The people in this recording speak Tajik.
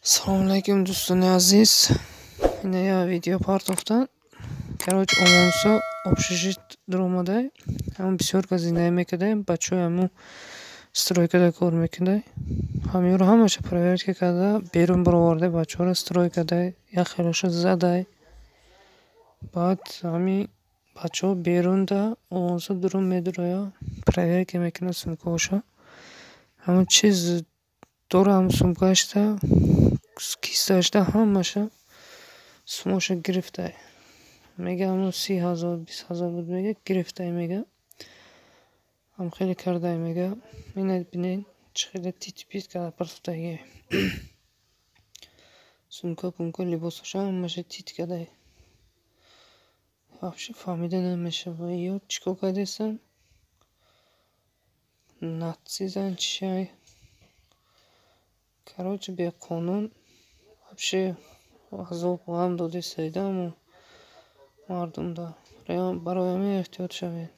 Салому алайкум, дӯстони азиз. Ина як видео партофтан. Короче, омонсо общежит дуромадай. Ҳамон бисёр кас зиндагӣ мекардаем, бачаҳои ҳамун стройкада кор мекардай. Ҳамёро ҳамаша проверка карда, берун бароварда бачаҳоро стройкада як хелоша задай. Баъд ҳамин бачаҳо берунда омонсо дурун медуроя, проверка мекунад сумкаҳоша. Ҳамон чиз дора, ҳамун сумкаашда, кисаашда ҳамаша сумоша гирифтай. Мега, ҳамун 30 000, 20 000 буд, мега, гирифтай, мега. Ҳам хеле кардай, мега. Ина бинед, чӣ хеле тит-пит карда партофтагӣ. Сумка, пумка, либосоша ҳамаша тит кардай. Вообще фаҳмида намешава, ё чӣ кор кардестан? Нацизан чиай? Короче, беқонун вообще азоб ғам додистаида ҳамун мардумда. Барои ҳамин эҳтиёт шавед.